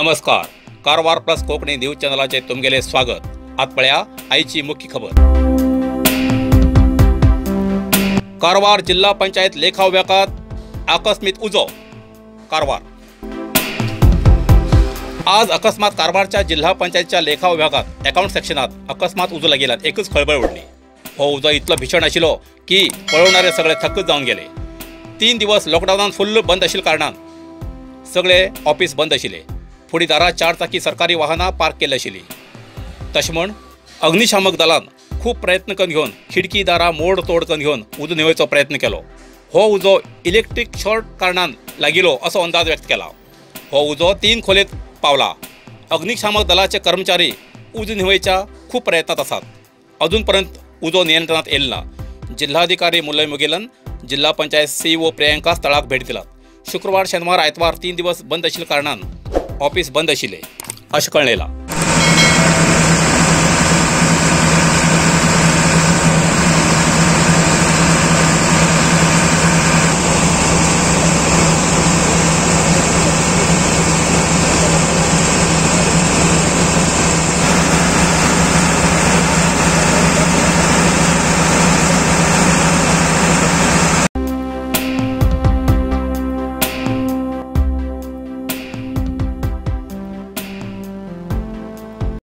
नमस्कार, Karwar plus Konkani news चॅनलाचे तुमगेले स्वागत। आत पळया आयची मुख्य खबर। कारवार जिल्हा पंचायत लेखा विभागात आकस्मिक उजो। कारवार आज अकस्मात कारवारच्या जिल्हा पंचायतच्या लेखा विभागात अकाउंट सेक्शनात अकस्मात उजो लागिल्ल्यान एकच खळबळ उडली। हो उजो इतलो भीषण आशिल्लो की पळोवणारे सगळे थक्कच जावन गेले। 3 दिवस लॉकडावनान फुल्ल बंद आशिल्ल्या कारणान सगळे ऑफिस बंद आशिल्ले। फुडें दारात 4 चाकी सरकारी वाहनां पार्क केल्ली आशिल्ली। तशें म्हण अग्निशामक दलान खूब प्रयत्न करून घेवन खिडकी दारां मोड तोड करून घेवन उजो न्हिवयचो प्रयत्न केलो। हो उजो इलेक्ट्रीक शॉर्ट कारणान लागिल्लो असो अंदाज व्यक्त केला। हो उजो 3 खोलेत पावला। अग्निशामक दलाचे कर्मचारी उजो न्हिवयच्या खूब प्रयत्नात आसात। अजून पर्यंत उजो नियंत्रणात येयलो ना। जिल्हाधिकारी मुल्लय मुगेलन, जिल्हा पंचायत सीईओ प्रियंका स्थळाक भेट दिलात। शुक्रवार, शनिवार, आयतवार 3 दिवस बंद आशिल्ल्या कारणान ऑफिस बंद आशिल्ले अशें कळ्ळें।